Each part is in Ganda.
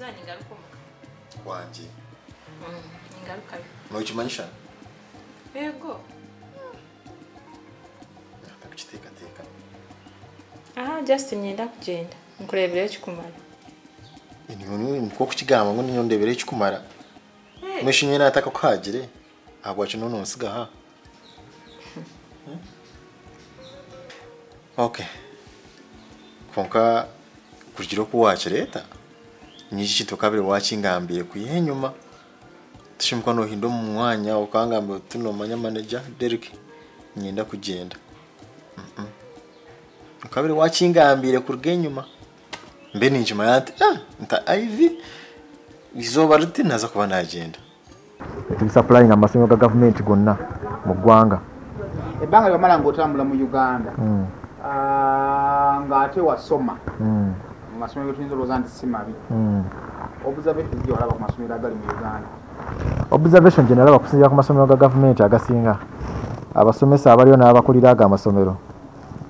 Nyikiriza ningaruka omuka. Wangi. Ningarukayo. Nokimanyisha? Yego. Nakukiteekateeka. Ah, just nyenda kugenda. Nkurebera ekikumara. Niko kukigamba ngu niyo ndebera ekikumara. Mweshinye nataka kuhagire. Agwa kino nonsiga ha. Okay. Konka kugira okuwakireta. Nyiki tukabire wakingambire kuyenyuma. Tushimukwa no hindo mu mwanya okangamba tuno manya manager Derek nyenda kugenda. Ukabire wakingambire kuruga enyuma. Mbe ninjima yati nta IV izoba riti naza kuba nagenda. Tuli supplying amasomero ga government gonna mu ggwanga. Ebbanga lyomala ng'otambula mu Uganda. Ng'ate wasoma. Mu masomero tuyinza olowooza nti si mabi. Observation gye walaba ku masomero agali mu Uganda. Observation gye nalaba kusinziira ku masomero ga gavumenti agasinga. Abasomesa abaliyo n'abakulira ago amasomero.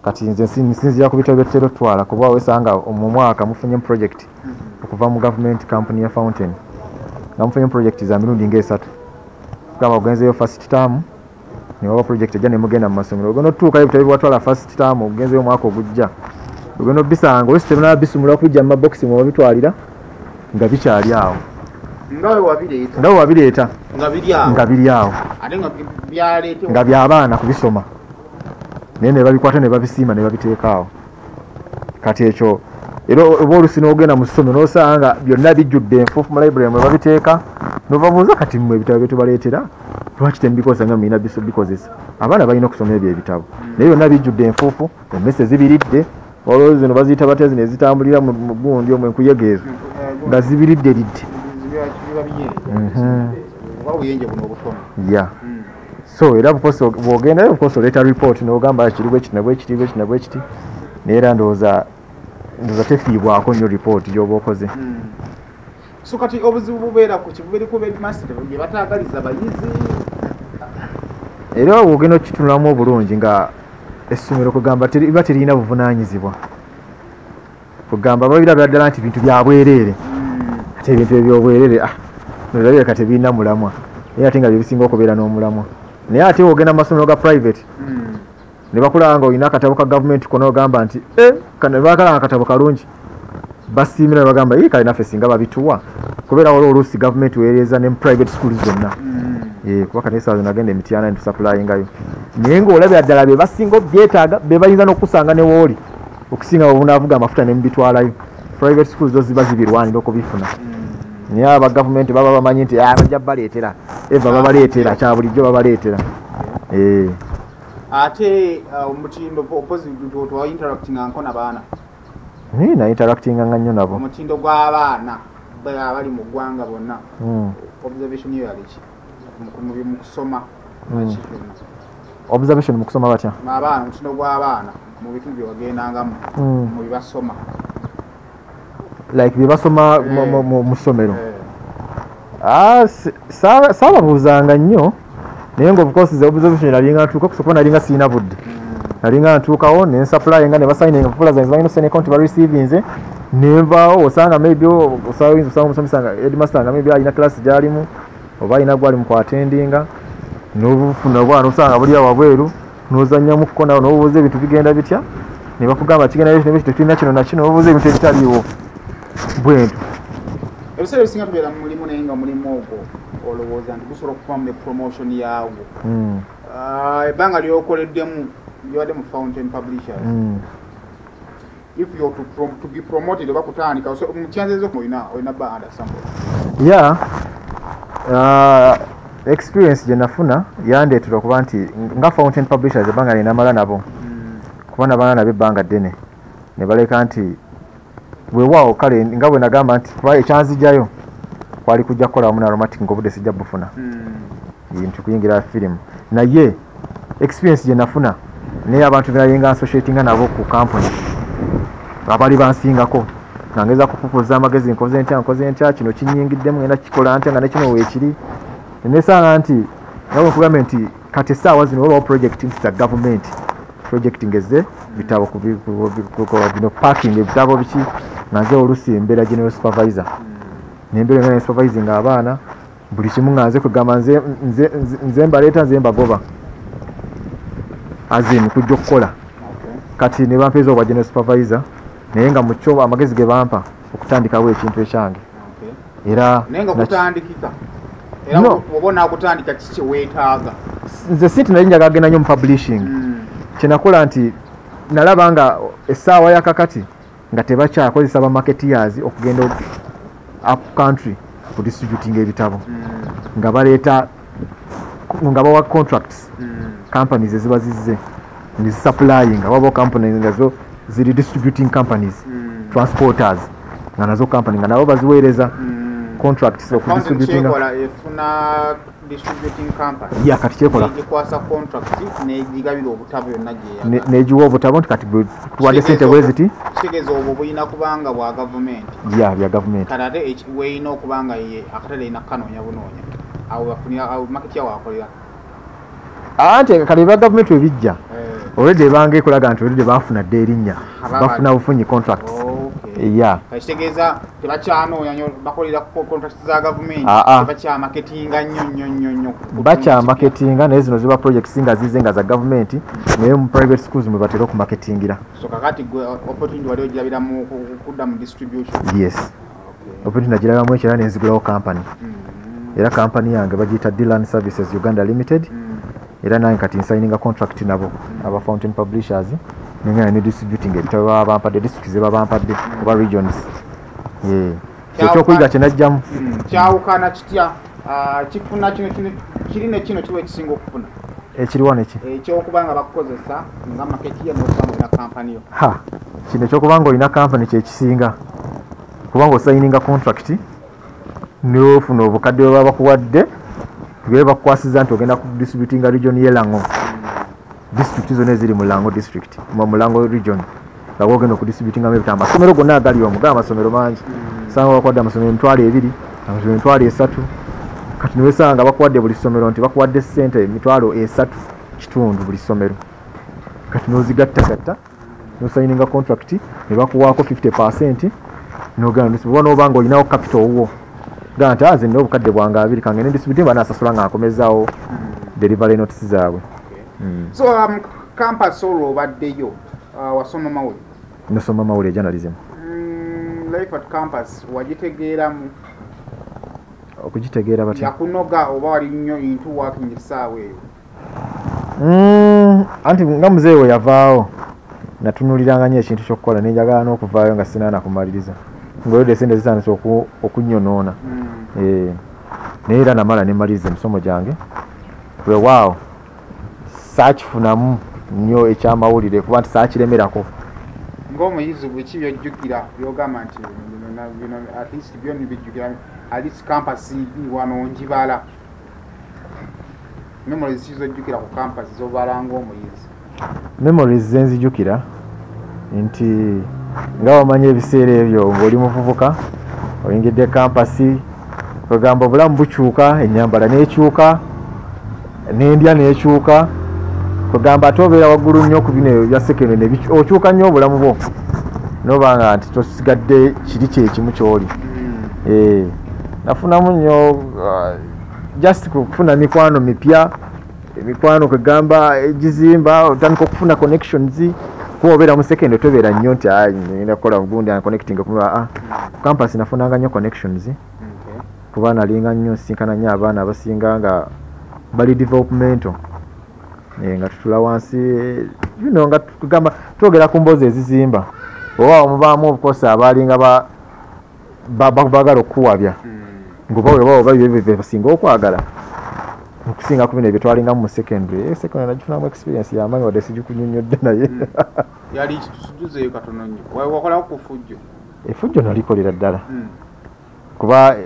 Kati nze nsinziira ku bitabo bye tutera otwala kuba wesanga mu mwaka mufunye project okuva mu government company ya Fountain. Nga mufunye project za mirundi ng'esatu. Kugamba ogenzeyo first term ne waba project ejja ne mugenda mu masomero. Ogenda otuukayo ebitabo byewatwala first term ogenzeyo omwaka ogujja. Ogenda obisanga oluusi tebinaba bisumulwa kubijja mu mabokisi mwe babitwalira nga bikyali awo. Nga wabireeta. Nga wabireeta. Nga biri awo. Nga biri awo. Ate nga byaleetebwa. Nga by'abaana kubisoma. Naye ne babikwata ne babisiima ne babiteeka awo. Kati ekyo era oba oluusi n'ogenda mu ssomero n'osanga byonna bijjudde enfuufu mu library mwe babiteeka n'obabuuza kati mmwe ebitabo bye tubaleetera lwaki temubikozesa nga mulina bikozesa. Abaana balina okusoma ebyo ebitabo. Naye byonna bijjudde enfuufu, emmese zibiridde, waliwo zino baziyita batya zino ezitambulira mu gundi omwo enkuyege ezo nga zibiridde lidde. Yeah. So era bukoso bw'ogendayo bukoso oleeta report n'ogamba kiri bwe kiti na bwe kiti bwe kiti na bwe kiti naye era ndowooza tefiibwako nnyo report gy'oba okoze. So kati obuzibu bubeera ku ki? Bubeera ku headmaster bye bataagaliza bayizi. Era bw'ogenda okukitunulamu obulungi nga essomero kugamba liba teririna buvunaanyizibwa. Kugamba babirabira ddala nti bintu bya bwereere. Ate ebintu eby'obwereere nolabireka tebirina mulamwa. Naye ate nga bye bisinga okubeera n'omulamwa. Naye ate bw'ogenda mu masomero ga private ne bakulaba nga olina akatabo ka gavumenti konna ogamba nti bakalaba akatabo kalungi basiimira ne bagamba kale naffe singa babituwa kubeera waliwo oluusi gavumenti weereeza ne mu private schools zonna. Kuba kati essaawa zino agenda emityana ne tusupplyingayo. Naye ng'olabira ddala be basinga obyetaaga be bayinza n'okusanga ne wooli okusinga bwe bunaavuga amafuta ne mubitwalayo. Private schools zo ziba zibirwanira okubifuna. Naye aba gavumenti baba bamanyi nti bajja baleetera eva babaleetera kya bulijjo babaleetera. Ate omutindo opposite interacting nko n'abaana. Na interacting nga nnyo nabo. Omutindo gw'abaana abali mu ggwanga bonna. Observation yo yali ki? Mu kusoma. Observation mu kusoma batya? Abaana omutindo gw'abaana mu bitundu bye wagendangamu mu bye basoma. Like bye basoma mu ssomero. Saababuuzanga nnyo naye nga of course the observation nalinga ntuuka kusobola nalinga sirina budde. Nalinga ntuukawo ne nsupplyinga ne basigninga empapula zange balina okusayina account bareceivinze ne nvaawo osanga maybe osanga omusomesa nga headmaster nga maybe alina class gy'alimu oba alina gw'ali mu kuattendinga n'obufuna obwana osanga buli awo wabweru n'ozannyamuko nawo n'obuuza ebintu bigenda bitya ne bakugamba kigenda bitya ne bitya tulina kino na kino n'obuuza ebintu ebitaliiwo bwentyo. Ebiseera ebisinga tubeera mu mulimu naye nga mulimu ogwo olowooza nti gusobola okuvamu ne promotion yaagwo. Ebbanga ly'okoleddemu lyobadde mu Fountain Publishers. If you're to be promoted oba kutandika mu chances olina ba under somebody. Yeah. Experience gye nafuna yandeetera okuba nti nga Fountain Publishers ebbanga lye namala nabo kuba nabala nabo ebbanga ddene ne baleka nti weewaawo kale nga bwe nagamba nti kuba ekyanzijjayo kwali kujja kukola wamu na Aromatic ng'obudde sijja bufuna nti kuyingira firimu naye experience gye nafuna naye abantu be nalinga associatinga nabo ku company abaali bansingako nga ngeza kukukuza amagezi nkoze ntya kino kinnyingiddemu ngenda kikola ntya nga ne kino weekiri nesanga nti nga bwe nkugambye nti kati essaawa zino wabawo project nti za gavumenti project ngeze bitabo bino parking ebitabo biki nga nze oluusi mbeera general supervisor. Nembeera nga supervising abaana buli kimu nga nze kugamba nze mbaleeta nze mbagoba azin kujja okukola. Kati ne bampeeza obwa general supervisor naye nga mu kyo amagezi ge bampa okutandikawo ekintu ekyange. Era naye nga kutandikika era obona okutandika kiki kye weetaaga? Nze sinti nali njagala genda nnyo mu publishing. Kye nakola nti nalaba nga essaawa ya kakati nga tebakyakozesa ba marketeers okugenda up country okudistributing ebitabo, nga baleeta nga bawa contracts companies eziba zizze ne supplying, waba companies nga zo ziri distributing companies, transporters nga nazo company nga nabo baziweereza contracts okudistributing. Efuna distributing company ya kati kyekola egikwasa contract n'egigabira obutabo yonna gye n'egiwa obutabo nti kati tuwadde sente bweziti. Kitegeeza obwo bulina kubanga bwa gavumenti. Ya bya gavumenti. Kati ate weeyina okubanga ye akatale erina kukanoonya bunoonya awo bafunira awo market yawo akolera. Anti kale ebya gavumenti webijja already ebanga ekolaga nti already bafuna dda erinnya, bafuna bufunyi contracts. Yeah. Kitegeeza tebakyanoonya nnyo, bakolera ku contracts za gavumenti, tebakyamaketinga nnyo nnyo nnyo nnyo. Bakyamaketinga naye zino ziba projects nga zize nga za gavumenti, naye mu private schools mwe batera okumaketingira. So kakati gwe opportunity wali ogirabira mu kudda mu distribution? Yes. Opportunity nagirabamu ekyo era nenzigulawo company. Era company yange bagiyita Dylan Services Uganda Limited. Era nange kati nsayininga contract nabo aba Fountain Publishers nengana ne distributing ebitabo baba bampadde, districts ze baba bampadde oba regions. Ekyokuyiga kye najjamu. Kyawukana kitya? Kifuna kino kiri ne kino kiwa ekisinga okufuna? Ekiriwa neki? Ekyokuba nga bakukozesa nga marketeer n'okuba nga olina company yo. Ha, kino ekyokuba nga olina company kye kisinga, kubanga osayininga contract n'ofuna obukadde bwe baba bakuwadde bwe bakukwasiza nti ogenda ku distributinga region y'e Lango. District zonna eziri mu Lango district, mu Lango region nga wogenda okudistributingamu ebitabo. Amasomero gonna agali omwo gaba amasomero mangi, osanga bakuwadde amasomero 20,000, amasomero 30,000. Kati ne wesanga bakuwadde buli ssomero nti bakuwadde ssente 3,500 buli ssomero. Kati n'ozigattagatta n'osayininga contract ne bakuwaako 50% n'ogenda oba n'oba ng'olinawo capital owuwo gamba nti nze nina obukadde bwange 2 kange ne distributing banaasasula nga nkomezaawo delivery notice zaabwe. So campus olwo obaddeyo wasoma mawulire? Nasoma mawulire, journalism. Life at campus wagitegeeramu? Okugitegeera batya? Yakunoga oba wali nnyo into working essaawa eyo? Anti nga muzeeyi we yavaawo natunuuliranga nnyo ekintu ky'okukola ne njagala n'okuvaayo nga sinaana kumaliriza, ng'olwedde essente zitandise okunnyonoona. Naye era namala ne mmaliriza emisomo gyange. Weewaawo saakifunamu nnyo ekyamawulire kuba nti saakiremerako. Ng'omuyizi biki by'ojjukira by'ogamba nti bino at least byo nibijjukira, at least campus wano njibala? Memories ki z'ojjukira ku campus z'obala ng'omuyizi? Memories ze nzijukira nti nga wamanyi ebiseera ebyo ng'oli muvubuka oyingidde campus, ogamba obulamu bukyuka, ennyambala n'ekyuka, n'endya n'ekyuka, kugamba ate obeera waggulu nnyo ku bino ebya secondary okyuka nnyo obulamu bwo n'oba nga nti tosigadde kiri kye kimu ky'oli. Nafunamu nnyo just kufuna mikwano mipya, emikwano kwegamba egizimba, otandika okufuna connections kuba obeera mu secondary tobeera nnyo nti ngenda kukola gundi connecting ku campus. Nafunanga nnyo connections kuba nalinga nnyo nsinkana nnyo abaana abasinga nga bali developmental, nga tutula wansi you know, nga tugamba twogera ku mboozi ezizimba, oba mubaamu obukosa abaalinga baagala okukuwabya ng'oba weewaawo oba bye basinga okwagala okusinga ku bino ebyo twalingamu mu secondary. Secondary nagifunamu experience y'amaanyi wadde sigikunnyonnyodde naye. Yali kitusujuzeeyo katono nnyo. Wakolako ku ffujjo? Effujjo nalikolera ddala kuba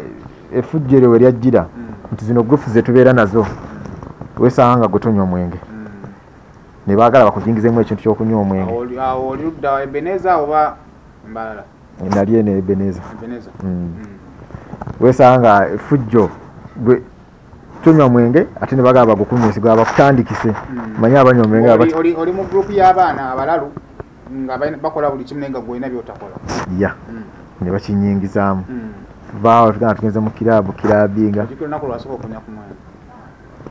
effujjo eryo we lyajjira nti zino groups ze tubeera nazo weesanga nga gwe tonywa omwenge ne baagala bakuyingizemu ekintu ky'okunywa omwenge. Awo oli ludda Ebeneza oba Mbalala? Nali eno Ebeneza. Weesanga effujjo gwe tonywa mwenge ate ne bagala bagukunywese gwe bakutandikise manye abanywa omwenge. Oli mu group y'abaana abalalu nga bakola buli kimu naye nga gwe olina by'otakola. Ya ne bakinyingizaamu. Tuvaawo tugenda tugenze mu kiraabu kirabinga.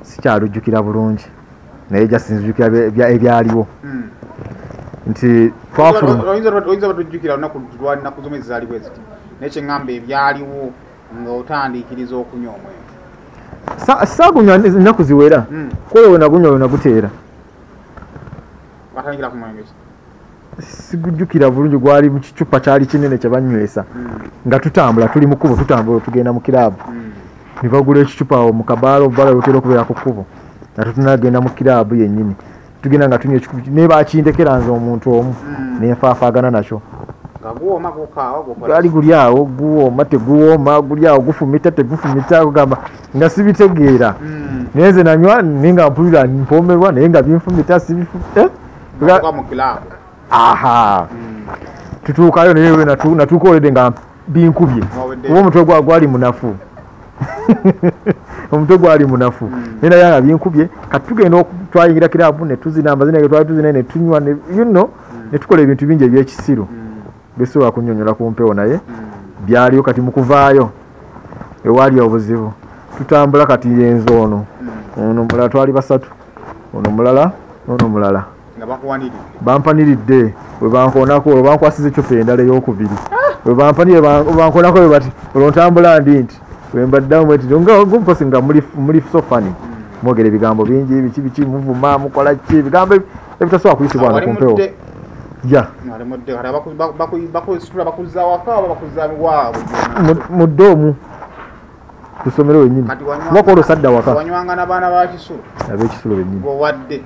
Sikyalujjukira bulungi naye just nzijukira ebyaliwo. Nti twafuluma. Oyinza batujjukira olunaku lwa nnaku z'omwezi zaali bwe ziti, naye kye ŋŋamba ebyaliwo ng'otandiikiriza okunywa omwenge. Saagunywa ennaku ziwera. Kole we nagunywa we naguteera. Watandikira ku mwenge ki? Sigujjukira bulungi, gwali mu kicupa kyali kinene kye banywesa. Nga tutambula tuli mu kkubo, tutambula tugenda mu kiraabu. Ne bagula ekicupa awo mu kabaala, obubaala butera okubeera ku kkubo. Nga tetunnagenda mu kiraabu yennyini. Tugenda nga tunywa ekicupa naye bakindekera nze omuntu omu. Ne nfaafaagana nakyo. Nga guwooma gukaawa gukola. Gwali guli awo guwooma teguwooma, guli awo gufumita tegufumita, kugamba nga sibitegeera. Naye nze nanywa naye nga mpulira mpoomerwa naye nga binfumita sibifumita. Mu kiraabu. Aha. Tutuukayo naye natuuka olwedde nga binkubye. Kuba omutwe gwali munafu. Omutwe gwali munafu. Naye naye nga binkubye, kati tugenda twayingira kiraabu ne tuzina amazina ge twali tuzina ne tunywa ne you know, ne tukola ebintu bingi eby'ekisiru. Bisobola kunnyonnyola ku mpewo naye byaliyo. Kati mu kuvaayo ewaali obuzibu. Tutambula kati yenze ono. Ono mulala twali basatu. Ono mulala, ono mulala. Nga bakuwaniridde. Bampaniridde bwe bankoonako olwo bankwasiza eccupa endala ey'okubiri. Bwe bampanire bankoonako bwe bati olwo ntambula ndi nti bwe mbaddamu bwe nti nga mposi nga muli so funny. Mwogera ebigambo bingi biki biki muvuma mukola ki ebigambo ebitasobola kuyisibwa wano ku mpewo. Ya. Wali mudde kati bakusitula bakuzza waka oba bakuzza waabwe? Mu ddoomu ku ssomero wennyini. Kuba kwolwo sadda waka. Wanywanga n'abaana ba Kisulo? Ab'ekisulo bennyini. Ng'owadde.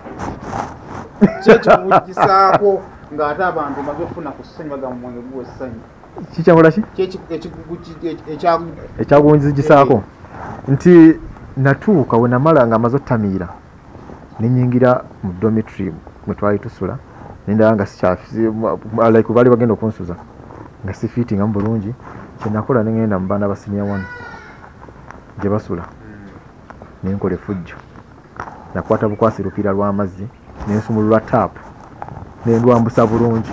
Ki ekikugisaako ng'ate abantu omaze okufuna ku ssanyu bagamba omwenge guwa essanyu? Kikyakola ki? Ki ekyagunzigisaako? Nti natuuka we namala nga maze ottamiira ne nnyingira mu dormitory mwe twali tusula ne ndaba nga like baali bagenda okunsuza nga sifiitingamu bulungi. Kye nakola ne ngenda mu baana ba senior one gye basula ne nkola effujjo. Nakwata bukwasi lupiira lw'amazzi ne nsumulula taapu ne ndwambusa bulungi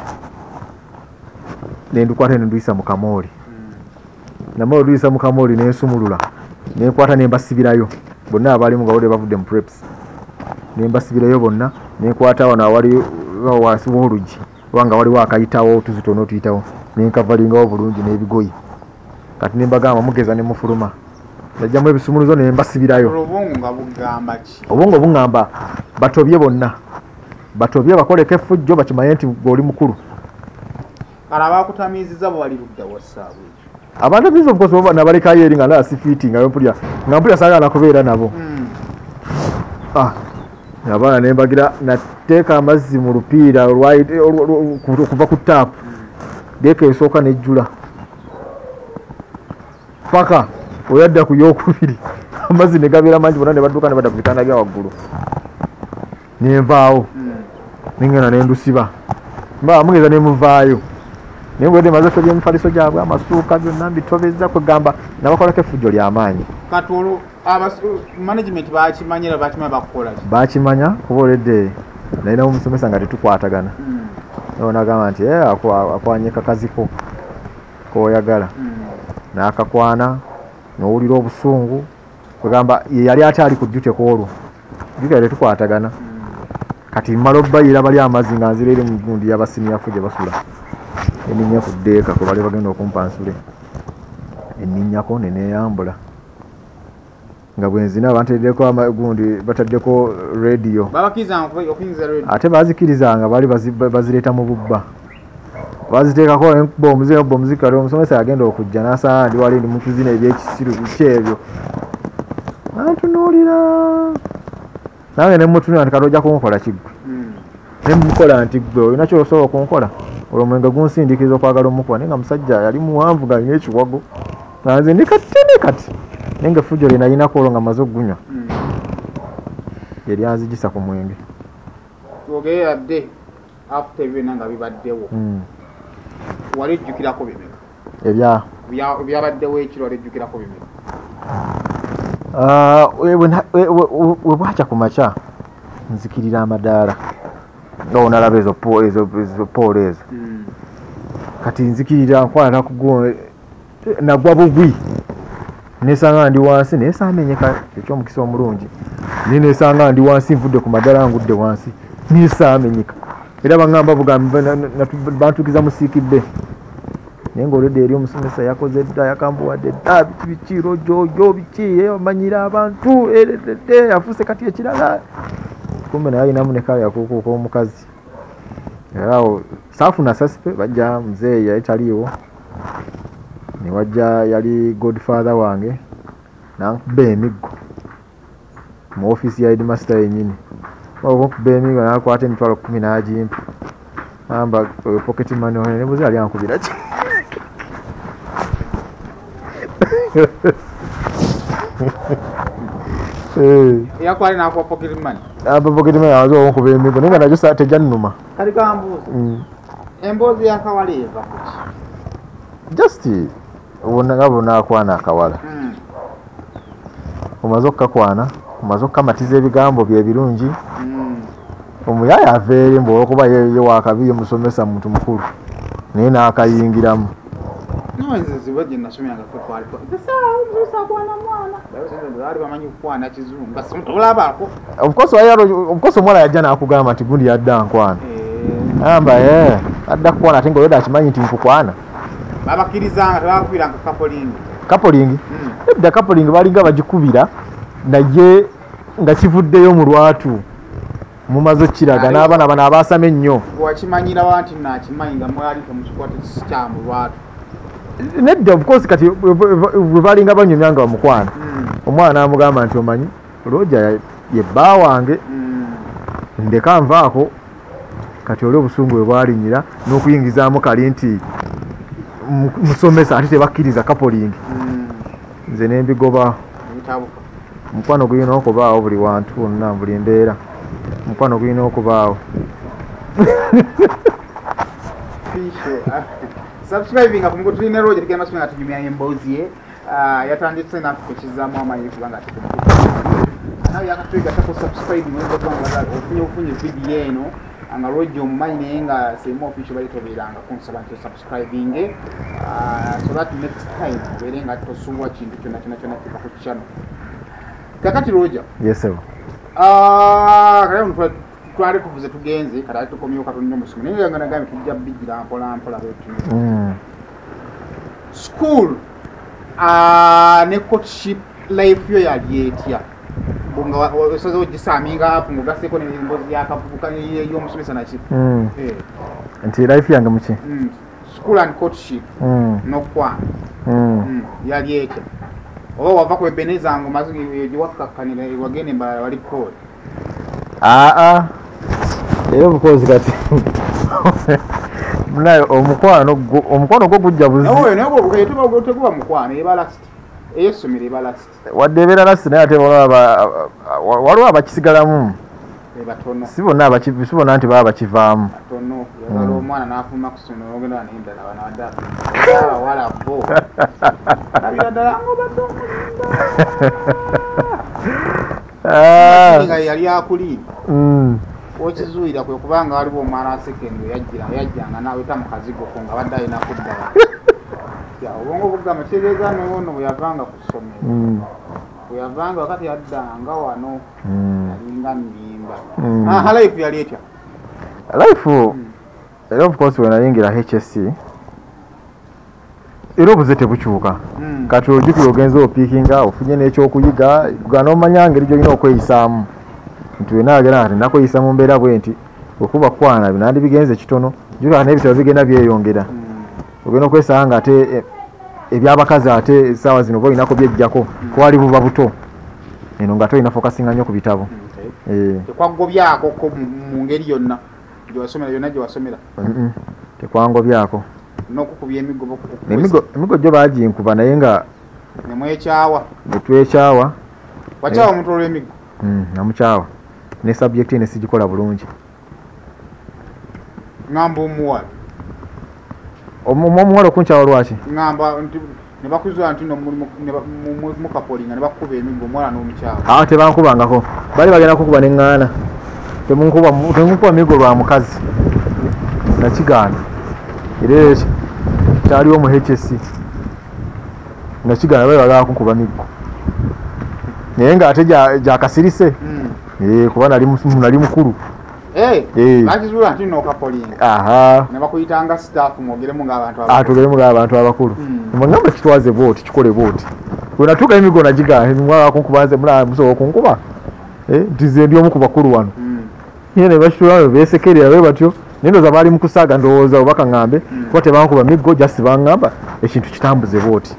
ne ndukwata ne nduyisa mu kamooli. Namala oluyisa mu kamooli ne nsumulula ne nkwata ne mbasibirayo bonna abaalimu nga bali bavudde mu preps ne mbasibirayo bonna ne nkwata wano awali wansi w'oluggi kubanga waliwo akayitawo otuzi twonna otuyitawo ne nkavalingawo bulungi n'ebigoye. Kati ne mbagamba mugeza ne mufuluma. Najjamu ebisumuluzo ne mbasibirayo. Obwongo nga bugamba ki? Obwongo bungamba batobye bonna. Batobye bakoleko effujjo bakimanye nti gwe oli mukulu. Kale abaakutamiiziza bo bali ludda wa ssaawa ekyo? Abantu abiza of course bo nabalekayo eri nga ndaba sifiitinga mpulira nga mpulira saagala na kubeera nabo. Abaana ne mbagira nateeka amazzi mu lupiira okuva ku taapu. Deeka esooka n'ejjula. Paka oyadda ku yookubiri amazzi ne gabeera mangi bonna ne badduka ne badda ku bitanda bya waggulu. Ne nvaawo. Ne ngenda ne ndusiba. Mba mugeza ne muvaayo. Naye ngwedde maze okutobya emifaliso gyabwe amasuuka byonna mbitobezza kwegamba nabakolako effujjo ly'amaanyi. Kati olwo management bakimanyira bakimanya bakukola ki? Bakimanya kuba olwedde nalinamu omusomesa nga tetukwatagana. Naye n'agamba nti akwanye kakaziko k'oyagala. N'akakwana n'owulira obusungu kwegamba ye yali ate ali ku duty kwolwo. Jjukira tetukwatagana. Kati mmala obbayira bali amazzi nga nzira eri mu gundi y'abasimyafu gye basula. Enninnya ku ddeeka kwe baali bagenda okumpa nsule. Enninnyako ne neeyambula. Nga bwe nzina banteereddeko gundi bataddeko rediyo. Babakkirizanga okuyingiza rediyo? Ate baazikirizanga baali bazireeta mu bubba. Baziteekako enkuba omuziki kati omusomesa yagenda okujja n'asanga ndi wali ndi mu kuzina eby'ekisiru biki ebyo. N'antunuulira. Nange ne mmutunuulira nti kati ojja kunkola ki ggwe? Ne mmukola nti ggwe olina ky'osobola okunkola? Olwo omwenge gunsindiikiriza okwagala omukuba naye nga musajja yali muwanvu ng'alina ekiwago. Nga nze ndi katini kati. Naye ng'effujjo lye nalinako olwo nga mmaze okugunywa lye lyanzigisa ku mwenge. Twogere yadde after byonna nga bibaddewo. Wali ojjukirako bimeka? Ebyabaddewo ekiro wali ojjukirako bimeka? We bwakya ku makya nzikirira amadaala. Nga onalaba ezo poolo ezo. Kati nzikirira nkwata ku nagwa bugwi. Nesanga ndi wansi naye saamenyeka, ekyomukisa omulungi. Naye nesanga ndi wansi nvudde ku madala ngudde wansi, naye saamenyeka. Era baŋŋamba bugambi bantuukiza mu siikidde. Naye ng'olwedde eri omusomesa yakoze dda, yakambuwadde dda, biki biki, rojojo biki, amanyira abantu, afuuse kati ekirala. Kumbe naye alinamu ne kale yakuukuuka omukazi. Era awo saafuna sasipe, bajja muzeeyi yali taliiwo. Ne wajja yali godfather wange n'ankuba emiggo mu ofiisi ya headmaster yennyini. Okunkuba emiggo n'akwata 10,000 n'agimpa. Amba pocket money wange ne muzeeyi yali ankubira ki? Yakwali n'akuwa pocket money? Amba pocket money amaze okunkuba emiggo naye nga nagyo tejjannuma. Kali kambuuza. Emboozi y'akawala eva ku ki? Just nga bw'onaakwana akawala. Omaze okukakwana, omaze okukamatiza ebigambo bye ebirungi. Omuyaaye ava eri mbu olw'okuba ye wakabi ye musomesa muntu mukulu, naye n'akayingiramu. No, nze ziba gye nasomera nga ffe twali baali bamanyi kukwana kizungu nga tolabako. Of course omwana yajja n'akugamba nti gundi yadda nkwana. Amba adda kukwana ate ng'olwedde akimanyi nti nkukwana. Babakkirizanga tebakubiranga kapolingi. Kapolingi? Edda kapolingi balinga bagikubira naye nga kivuddeyo mu lwatu. Mumaze okukiraga n'abaana bano abaasama ennyo. Wakimanyirawa nti naakimanyi nga mwali temukikwata kya mu lwatu? Nedda of course kati bwe balinga banyumya nga bamukwana. Omwana amugamba nti omanyi Roger ye bba wange, ndeka nvaako. Kati oli obusungu bwe bwalinnyira n'okuyingizaamu kali nti musomesa ate tebakkiriza kapolingi. Nze ne mbigoba. Omukwano gulina okubaawo buli wantu wonna, buli mbeera. Omukwano gulina okubaawo. Subscribing ku mukutu tulina Roger tugenda maaso nga tunyumya emboozi ye. Yatandise naffe kizaamu amaanyi kubanga nawe yakatwegattako subscribe oyinza okuba nga ofunye obufunye vidiyo eno nga Roger omumanyi naye nga Semo Official bali tobeeranga kunsaba nti osubscribinge so that next time obeere nga tosubwa kintu kyonna kyonna kyonna kiva ku channel. Kakati Roger. Yes sir. Kale twali tuvuze tugenze kati ate tukomyewo katono nnyo mu ssomero naye nga nagambye tujja bijjira mpola mpola bwetu. School ne courtship life yo yali etya? Nga osoze ogisaaminga up ng'ogasseeko n'emboozi y'akavubuka y'omusomesa naki? Nti life yange muki? School and courtship n'okukwana yali etya? Oba wava ku Ebenezer ng'omaze giwakkakkanira wagenda embalala wali kooli? Era of course kati munaye omukwano gwo gujja buzi. Naye teguba mukwano, eba last. Ey'essomero eba last. Wadde ebeera last naye ate waliwo abakisigalamu. Batono. Si bonna nti baba bakivaamu. Batono. Yagala omwana n'afuluma ku ssomero n'ogenda wano endala bano adde abawala bo. Labira ddala ng'obadde omulimba. Nga yali akulimba. Okizuulira kwe kubanga waliwo omwana wa secondary yajjanga n'aweta mu kazigo ko nga badde alina kudda wano. Obwongo bugamba kitegeeza n'ono bwe yavanga ku ssomero. Bwe yavanga wakati yaddanga wano alinga nnimba. Life yali etya? Life era of course bwe nayingira HSC era obuze tebukyuka. Kati ojjukira ogenze opiikinga ofunye n'ekyokuyiga nga n'omanya ngeri gy'olina okweyisaamu. Nti wenna agenda kati nakweyisa mu mbeera bwe nti okuba kwana nandibigenze kitono, jjukira n'ebitabo bigenda byeyongera. Ogenda okwesanga ate ebyabakazi ate essaawa zino oba olinako byejjako kuba buba buto. Eno nga tolina fokasinga nnyo ku bitabo. Tekwagobyako ko mu ngeri yonna gye wasomera yonna gye wasomera? Tekwangobyako. N'okukubya emiggo Emiggo gyo baaginkuba naye nga ne mwekyawa. Ne twekyawa. Wakyawa omuntu olw'emiggo? Namukyawa. Ne subject ne sigikola bulungi. Ngamba omuwala. Omuwala okunkyawa lwaki? Ngamba nti ne bakuzuula nti no mukapolinga ne bakukuba emiggo omuwala n'omukyawa. Tebankubangako. Bali bagenda kukuba ne ŋŋaana. Temunkuba miggo lwa mukazi. Nakigaana. Era kyaliwo mu HSC. Nakigana bali bagala kunkuba miggo. Naye nga ate gyakasirise. Kuba nali mukulu. Bakizuula nti nno okapolinga. Aha. Ne bakuyitanga staff mwogeremu ng'abantu abakulu. Tugeremu ng'abantu abakulu. Ngamba kitwaze bw'oti, kikole bw'oti. Bwe natuuka emiggo nagigaana, mwagala kunkuba nze mulaba musobola okunkuba. Nti nze ndi omu ku bakulu wano. Ye ne bakitula beesekerera bwe batyo. Naye ndowooza baali mu kusaaga ndowooza oba kaŋŋambe kuba tebankuba miggo just baŋŋamba ekintu kitambuze bw'oti.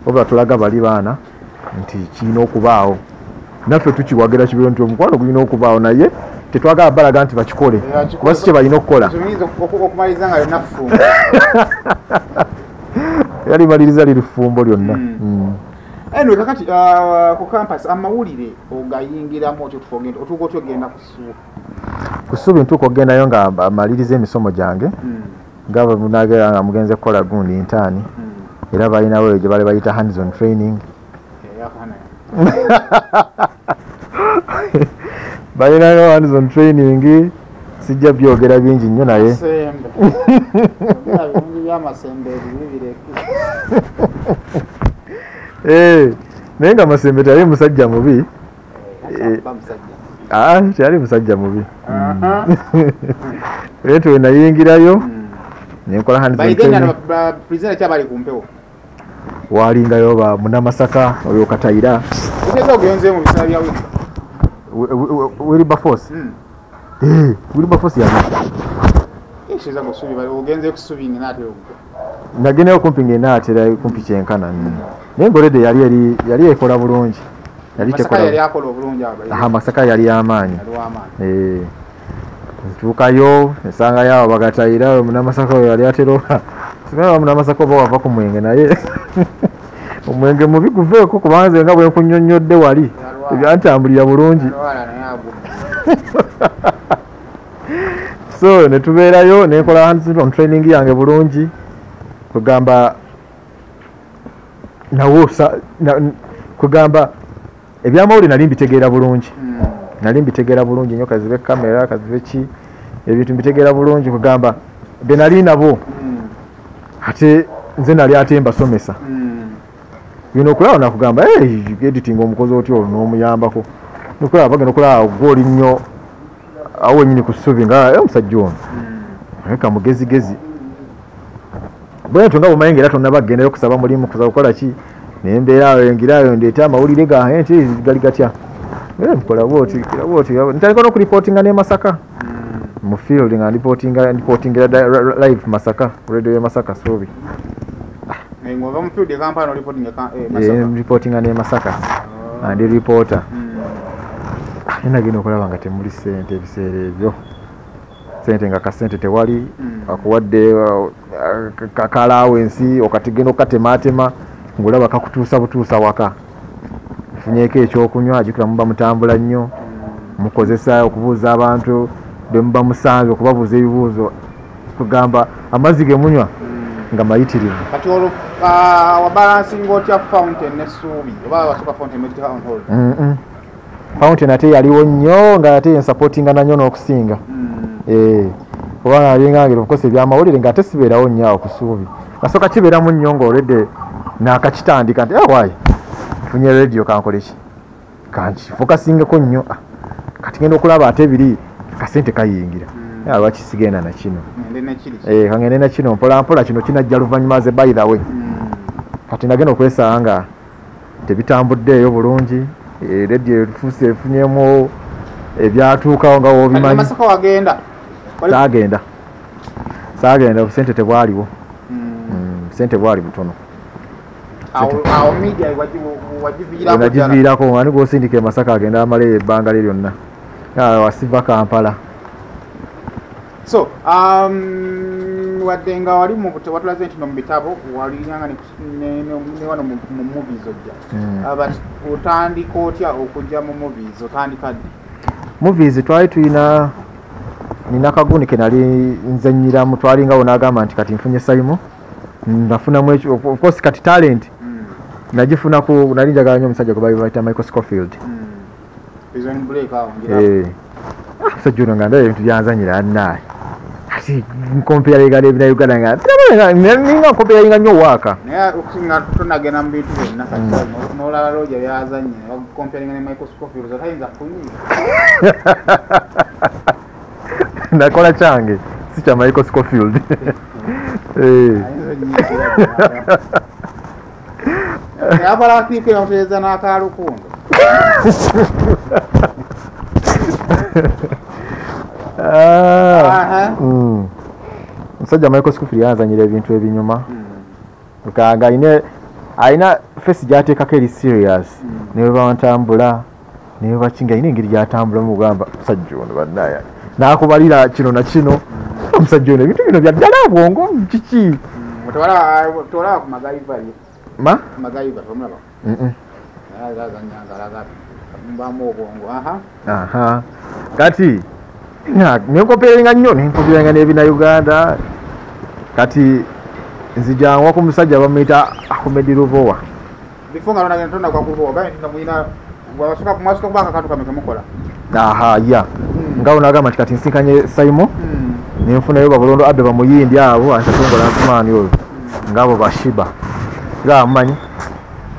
Oba tulaga bali baana nti kirina okubaawo. Naffe tukiwagira kibeera nti omukwano gulina okubaawo naye tetwagala balaga nti bakikole kuba si kye balina okukola. Okumaliriza nga lyonna ffumbo. Yali maliriza liri ffumbo lyonna. Anyway, kakati ku campus amawulire ogayingiramu otyo otuuka otyo ogenda ku ssuubi? Ku ssuubi ntuuka okugendayo nga maliriza emisomo gyange nga bwe nagera nga mugenze kukola gundi ntaani era balinawo eyo gye bali bayita hands on training. Balinayo hands on training, sijja byogera bingi nnyo naye. Naye nga Masembe teyali musajja mubi. Teyali musajja mubi. Era we nayingirayo ne nkola hands on training. Presenter kyabali ku mpewo. Walingayo ba Munamasaka oyo Katayira. Oteeka ogenze mu biseera bya Wilberforce. Wilberforce yali. Ekizza ku ssubi bali ogenze ku ssubi ng'anaatera okugwa. Nagendayo kumpi ng'enaatera kumpi kyenkana. Naye ng'olwedde yali ekola bulungi. Yali Masaka yali akola obulungi awo. Masaka yali y'amaanyi. Yali w'amaanyi. Ntuukayo nsangayo abo Bagatayira Munamasaka oyo yali atera simanyi Munamasaka oba wava ku mwenge naye omwenge mubi guveeko kubanga nze nga bwe nkunnyonnyodde wali ebyantambulira bulungi. So ne tubeerayo ne nkola hands on training yange bulungi kugamba nawo kugamba ebyamawulire nali mbitegeera bulungi. Nali mbitegeera bulungi nnyo kazibe kamera kazibe ki ebintu mbitegeera bulungi kugamba be nali nabo ate nze nali ate mbasomesa. Bino okulaba nakugamba editing omukozi otyo olwo n'omuyambako. Nokulaba bagenda okulaba gw'oli nnyo awo wennyini ku ssubi nga omusajja ono alabika mugezigezi. Bwe ntyo nga bw'omanyi ng'era tonnaba kugendayo kusaba mulimu kusaba kukola ki naye mbeera awo engirayo ndeete amawulire gange nti gali gatya. Nkola bw'oti bw'oti ntandika n'okulipootinga n'e Masaka mu field nga ndipootingira live Masaka radio y'e Masaka Ssuubi. Ng'ova mu field e Kampala n'olipootinga Masaka? Ndipootinga n'e Masaka ndi reporter. Nagenda okulaba nga temuli ssente ebiseera ebyo. Ssente nga kasente tewali akuwadde kalaawensi okatigenda okatemaatema ng'olaba kakutuusa butuusa waka. Nfunyeeko ekyokunywa jjukira muba mutambula nnyo mukozesa okubuuza abantu be muba musanze okubabuuza ebibuuzo kugamba amazzi ge munywa nga mayitirivu. Kati olwo wabalansinga otya Fountain ne Ssuubi oba wasooka Fountain n'ogiteeka on hold? Fountain ate yaliwo nnyo nga ate ensupportinga na nnyo n'okusinga. Kubanga nalinga ngira okukosa ebyamawulire ng'ate sibeerawo nnyo awo ku Ssuubi. Nasooka kibeeramu nnyo ng'olwedde naakakitandika nti waayi nfunye radio kankole ki kankifokasingeko nnyo kati ngenda okulaba ate ebiri kasente kayingira. Lwaki sigenda na kino? Kangende na kino mpola mpola kino kinajja luvannyuma ze by the way. Kati nagenda okwesanga nga tebitambuddeeyo bulungi. Radio efuuse efunyemu ebyatuukawo nga w'obimanyi. Masaka wagenda? Saagenda. Saagenda obusente tebwaliwo. Busente bwali butono. Awo media wagiviirako ddala? Nagiviirako ani gw'osindika e Masaka agenda amaleyo ebbanga lye lyonna. Wasiva Kampala. So wadde nga wali watulaze nti no mu bitabo walinganga ne wano mu movies ojja. But otandika otya okujja mu movies otandika ddi? Movies twali tulina nina kagundi ke nali nzannyiramu twalingawo n'agamba nti kati nfunye Simon nafunamu ekyo of course kati talent nagifuna ku nali njagala nnyo omusajja gwe bayita Michael Scofield. Prison Break awo ngira. Omusajja ono nga ndaba ebintu byanzannyira annaye. Kati nkompeyalinga n'ebina Uganda nga ninga nkompeyalinga nnyo waaka. Naye okusinga tonagenda mu bintu byonna kati n'olaba Roger byazannye bagukompeyalinga ne Michael Scofield tayinza kunyiiga. Nakola kyange si kya Michael Scofield. Akola clip yamutereeza n'akalukundo. Omusajja Michael Scofield yanzanyira ebintu ebinyuma. Nga alina face gy'ateekako eri serious. Ne bwe bantambula ne bwe bakinga alina engeri gy'atambulamu ogamba omusajja ono bannaye n'akubalira kino na kino. Omusajja ono ebintu bino bya ddala bwongo kiki? Tewalaba ku MacGyver ye? Ma? MacGyver tomulaba? Naye azannya ng'alaga mubaamu obwongo. Aha. Kati nenkoperenga nnyo nenkoperenga n'ebina Uganda. Kati nzijangwa ku musajja bamuyita Ahmed Lubowa. Before nga tonagenda tonagwa ku Lubowa, ogambe nti mulina mwasooka kubaako akantu kamwe ke mukola. Aha, ya. Nga ono agamba nti kati nsinkanye Simon, nenfunayo Babulondo Abe bamuyindi abo antatongola Nsumaani oyo ng'abo Bashiba. Nga amumanyi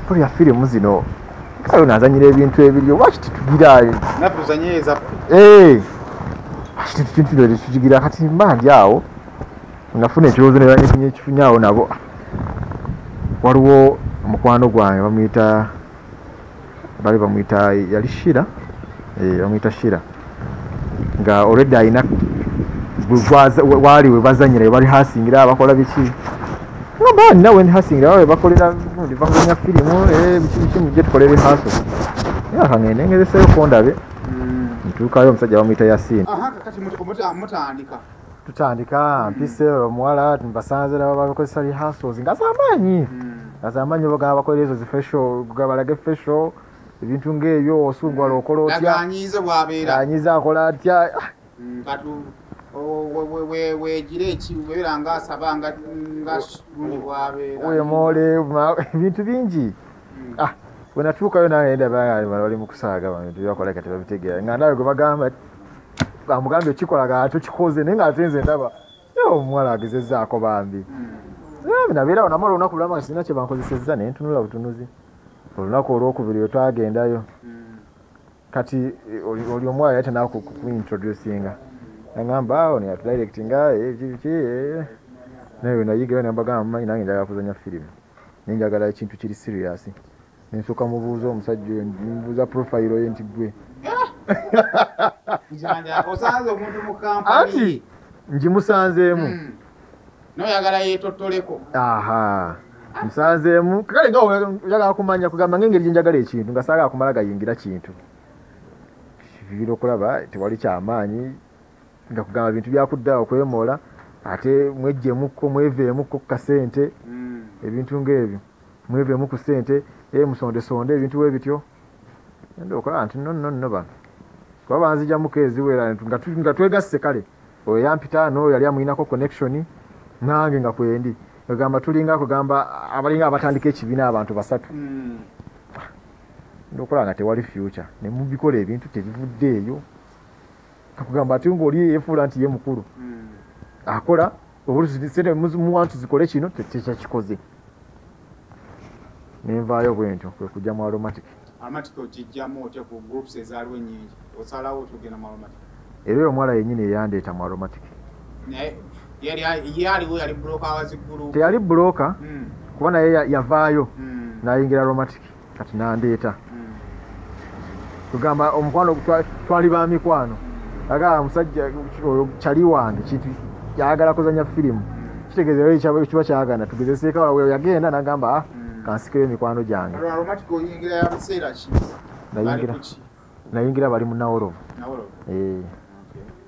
pulira firimu zino kale ono azannyira ebintu ebiriyo lwaki tetugira naffe tuzannye ezaffe. Tukigira kati mba ndi awo nafuna ekirowoozo ne ekifunye awo nabo. Waliwo mukwano gwange bamuyita bali bamuyita yali Shira, bamuyita Shira nga already alina waali we bazannyira we bali hasingira bakola biki nga nawe nhasingira we bakolera bazannya firimu biki biki mujje tukole rehearsal. Naye akangende ngezeseyo ko ndabe. Ntuukayo omusajja bamuyita Yasin. Kakati mutandika. Tutandika mpise omuwala mbasanze nabo bakozesa rehearsals nga z'amaanyi. Nga z'amaanyi bagamba bakolera ezo zi facial, balage facial ebintu ng'ebyo osungwala okola otya. Anyiize bw'abeera. Anyiize akola atya. Kati weegira eki webeera ng'asaba nga gundi bw'abeera. Wemoole ebintu bingi. Bwe natuukayo nange ndaba bali mu kusaaga bano ebintu byakola kati babitegeera. Nga nawe gwe bagamba bamugambye okikola nga tokikoze naye ng'ate nze ndaba omuwala agezezzaako bambi. Nabeerawo namala olunaku lulamba nga sirina kye bankozesezza naye ntunula butunuzi. Olunaku olwokubiri lwe twagendayo kati oli omuwala yali tannakuintroducinga. Nagamba ono yatudirectinga biki naye bwe nayigayo ne mbagamba mumanyi nange njagala kuzannya firimu naye njagala ekintu kiri serious. Nensooka mubuuza omusajja oyo mubuuza profile ye nti ggwe. Osanze omuntu mu kampani. Anti ngimusanzeemu. N'oyagala yeetottoleko. Aha. Musanzeemu kale nga oyagala kumanya kugamba ng'engeri gye njagala ekintu nga saagala kumala gayingira kintu. Kibira okulaba tewali kyamaanyi nga kugamba bintu byakudda okwemoola ate mweggyemukko mweveemukko ku kasente ebintu ng'ebyo mweveemu ku ssente musondesonde ebintu bwe bityo. Ngenda okulaba nti nno nno bano kuba banzigyamuko eziwera nga twegasse kale oyo yampita n'oyo yali amuyinako connection nange nga kwendi. Kugamba tulinga kugamba abalinga abatandika ekibiina abantu basatu. Ndokola nga tewali future ne mubikola ebintu tebivuddeeyo. Kakugamba ate ng'oli yeefuula nti ye mukulu. Akola oluusi ssente muwa nti zikole kino tekyakikoze. Nenvaayo bwe ntyo kwe kujja mu Aromatic. Aromatic ogiggyamu otya ku groups ezaaliwo ennyingi? Osalawo otya ogenda mu Aromatic? Era oyo omuwala yennyini eyandeeta mu Aromatic. Naye yaliwo yali broker wa ziggulu? Teyali broker kuba naye yavaayo n'ayingira Aromatic kati n'andeeta. Kugamba omukwano twali ba mikwano. Agamba omusajja oyo kyali wange kintu yayagala kuzannya firimu. Kitegeeza era kiba kyagana tugezeseeko awo yagenda n'agamba kansikeyo emikwano gyange. Aromatic oyingira ya biseera ki? Nayingira bali mu Nawolovu.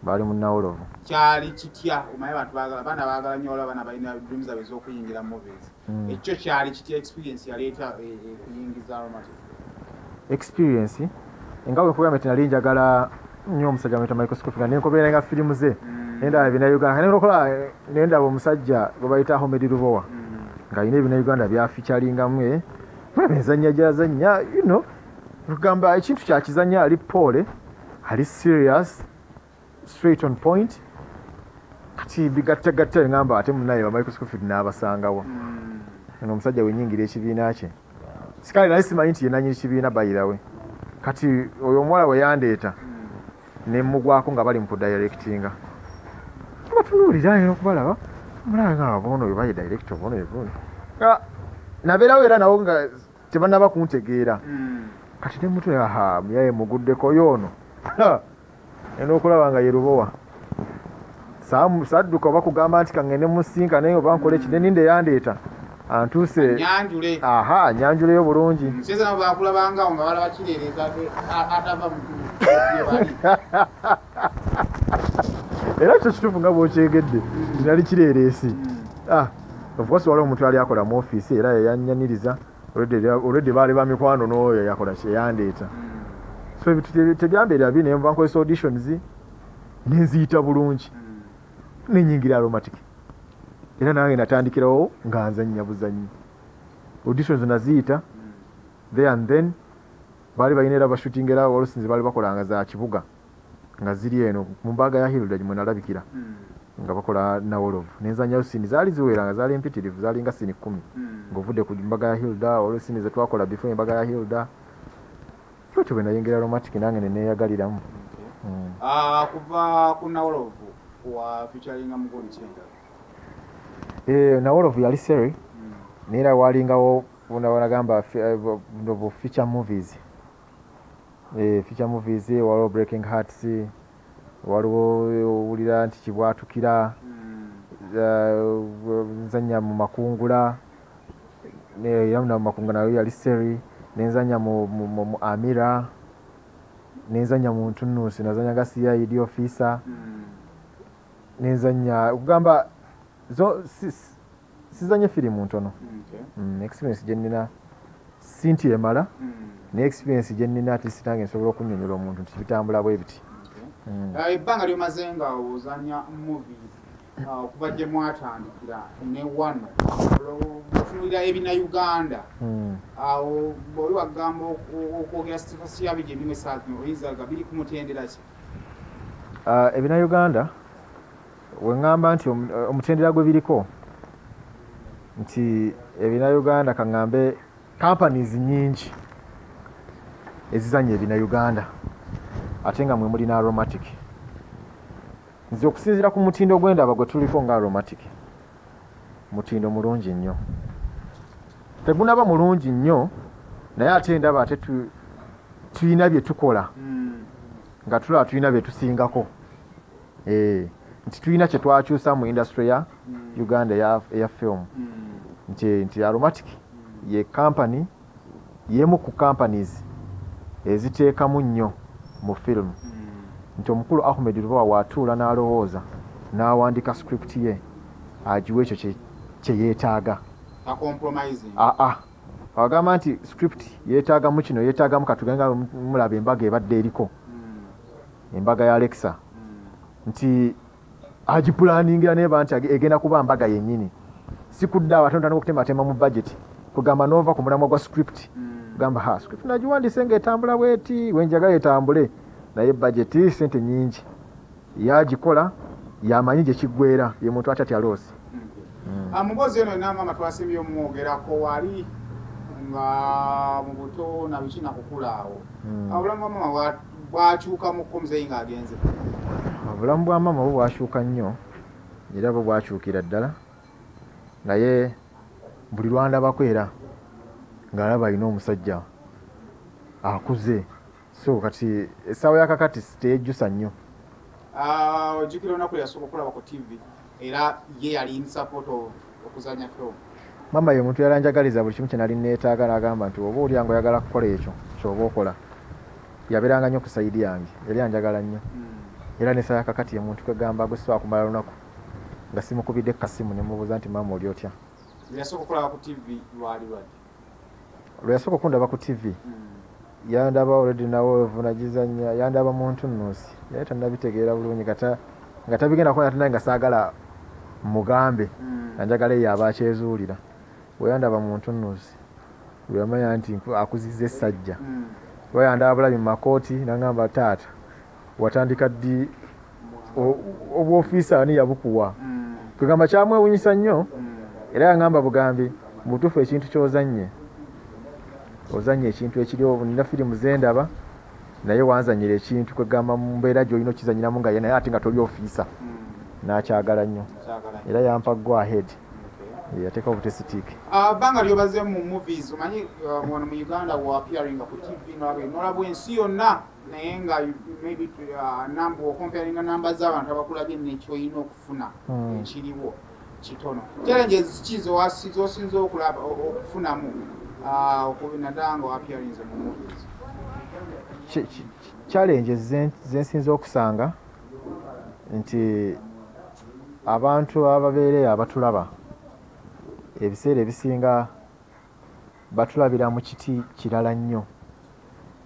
Bali mu Nawolovu. Kyali kitya? Omanyi abantu baagala abaana baagala nnyo olaba abaana balina dreams zaabwe ez'okuyingira movies. Ekyo kyali kitya experience yaleeta okuyingiza Aromatic? Experience nga bwe nkugambye nti nali njagala nnyo omusajja bamuyita Michael Scofield nga nenkobeera firimu ze nendaba ebina Uganda nenkola nendaba omusajja gwe bayita Ahmed Lubowa ng'alina ebina Uganda byaficalingamu mulaba enzannya gy'azannya you know kugamba ekintu kyakizannya ali pole ali serious straight on point. Kati bigattagatta ngamba ate munnaye ba Michael Scofield n'abasangawa. Ono omusajja wenyingira ekibiina kye. Sikale nali simanyi nti ye nannyini kibiina bayirawe. Kati oyo omuwala we yandeeta ne mmugwako nga bali mu kudirectinga. Batunuulira era okubalaba mulaba nga bono oyo baye director bono oyo bono. Nabeerawo era nawo nga tebannaba kuntegeera. Kati ne mutwe aha muyaye muguddeko y'ono. Eno okulaba nga ye Lubowa. Sadduka oba kugamba nti kangende musinka naye oba nkole ki ne ninde yandeeta. Antuuse nyanjule. Aha, nyanjuleyo bulungi. Museza nabo bakulabanga nga balaba kireereza atava mu bali. Era kyo kituufu nga bw'okyegedde nali kireereesi. Of course waliwo omuntu yali akola mu ofiisi era yannyaniriza already baali ba mikwano n'oyo yakola kye yandeeta. So ebintu tebyambeera bi naye nva nkozesa auditions ne nziyita bulungi. Nenyingira Aromatic. Era nange natandikirawo nga nzannya buzannyi. Auditions naziyita there and then baali balina era bashooting era olusinzi baali bakolanga za kibuga nga ziri eno mu mbaga ya Hilda gye nalabikira nga bakola Nawolovu. Nenzannyayo sini zaali ziwera nga zaali mpitirivu zaali nga sini 10 ng'ovudde ku mbaga ya Hilda olwo sini ze twakola before embaga ya Hilda. Bwetyo bwe nayingira Aromatic nange ne neeyagaliramu. Kuva ku Nawolovu wa featuringa Mugoni Kyendala. Nawolovu yali seri naye era walingawo banagamba bu feature movies. Feature movies waliwo Breaking Hearts, waliwo owulira nti Kibwatukira, nzannya mu Makungula, era mu Makungula nayo yali seri, nenzannya mu Amira, nenzannya mu Ntunnuusi, nazannya nga CID officer, nenzannya okugamba zo sizanye firimu ntono. Experience gye nnina si nti emala, naye experience gye nnina ate sinange nsobola okunnyonnyola omuntu nti bitambula bwe biti. Ebbanga ly'omaze nga ozannya movies okuva gye mwatandikira ne wano otunuulira ebinnauganda awo oli wagamba okwogera status yabyo gye birimu essaawa zino oyinza ga biri ku mutendera ki? Ebinnauganda we ŋŋamba nti omutendera gwe biriko nti ebinnauganda kaŋŋambe companies nnyingi ezizannya ebinnauganda ate nga mwe muli ne Aromatic. Nze okusinziira ku mutindo gw'endaba gwe tuliko nga Aromatic, mutindo mulungi nnyo. Tegunaba mulungi nnyo naye ate ndaba ate tulina bye tukola nga tulaba tulina bye tusingako. Nti tulina kye twakyusa mu industry ya Uganda eya film. Nti Aromatic ye company y'emu ku companies eziteekamu nnyo mu film. Nti omukulu Ahmed Lubowa w'atuula n'alowooza n'awandiika script ye agiwa ekyo kye yeetaaga. Agamba nti script yeetaagamu kino yeetaagamu katugambe nga mulaba embaga ebadde eriko embaga ya Alexa nti agipulaningira neba nti egenda kuba mbaga yennyini. Si kudda awo ate n'otandika okutematema mu budget kugamba n'ova ku mulamwa gwa script kugamba ha script nagiwandiise ng'etambula bweti wenjagala etambule naye budget ssente nnyingi. Yagikola yamanyi gye kiggweera ye muntu atatya loosi. Mu mboozi eno yonna maama twasimbye omwogerako wali nga mu buto na biki nakukula awo. Obulamu bwa maama bwakyukamukko muzeeyi ng'agenze? Obulamu bwa maama bwo bwakyuka nnyo era bwo bwakyukira ddala naye buli lwandabako era ng'alaba alina omusajja akuze. So kati essaawa ya kakati teyejjusa nnyo. Ojjukira olunaku lwe yasooka okulaba ku TV era ye yali in support of okuzannya film? Maama ye omuntu yali anjagaliza buli kimu kye nali neetaaga n'agamba nti oba oli nga oyagala kukola ekyo ky'oba okola. Yabeeranga nnyo ku sayidi yange, yali anjagala nnyo. Era n'essaawa ya kakati ye muntu kwegamba gwe sisobola kumala lunaku nga simukubidde kasimu ne mubuuza nti maama oli otya. Lwe yasooka okulaba ku TV lwali lwaddi? Lwe yasooka okundaba ku TV yandaba already nawe nagizannya yandaba mu ntunnuusi naye tannabitegeera bulungi nga tabigenda kuba naye nga saagala mugambe anjagala eyo aba akyezuulira. Bwe yandaba mu ntunnuusi lwe yamanya nti akuzizza essajja. Kuba yandaba bulabi mu makooti n'angamba taata watandika ddi Obwofiisa ani yabukuwa? Kugamba kyamwewunyisa nnyo, era yangamba bugambi mu butuufu ekintu ky'ozannye, ozannye ekintu ekiriwo. Nina firimu zendaba naye wanzanyira ekintu kwegamba mu mbeera gy'olina okizanyiramu nga ye, naye ate nga toli ofiisa. N'akyagala nnyo era yampa go ahead, yateeka obutesitiiki. Bbanga lyobaze mu movies, omanyi wano mu Uganda wa-appearinga ku TV nolabwa ensi yonna, naye nga maybe okomparinga namba z'abantu abakulabye nekyoyina okufuna ekiriwo kitono. Challenges ki zosinza okulaba okufunamu naddala nga wa-appearinze mu movies? Challenges zensinza okusanga nti abantu ababeereyo abatulaba ebiseera ebisinga batulabira mu kiti kirala nnyo.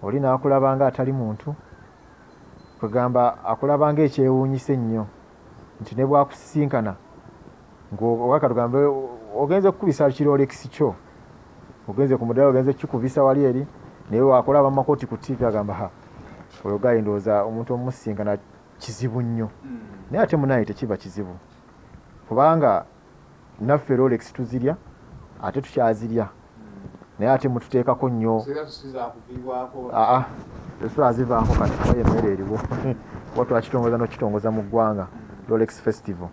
Oli n'akulaba nga atali muntu, kugamba akulaba nga ekyewuunyisa ennyo nti ne bwakusisinkana ng'owaka tugambe ogenze kukubisa kirolex kyo, ogenze ku mudaala ogenze kukikubisa wali eri, naye wakulaba mu makooti ku TV agamba ha, oyo gayi ndowooza omuntu omusisinkana kizibu nnyo. Naye ate munaye tekiba kizibu, kubanga naffe Rolex tuzirya ate tukyazirya, naye ate mututeekako nnyo. Tetuzazivaako kati kuba emmere eriwo, kuba twakitongoza n'okitongoza mu ggwanga Rolex Festival,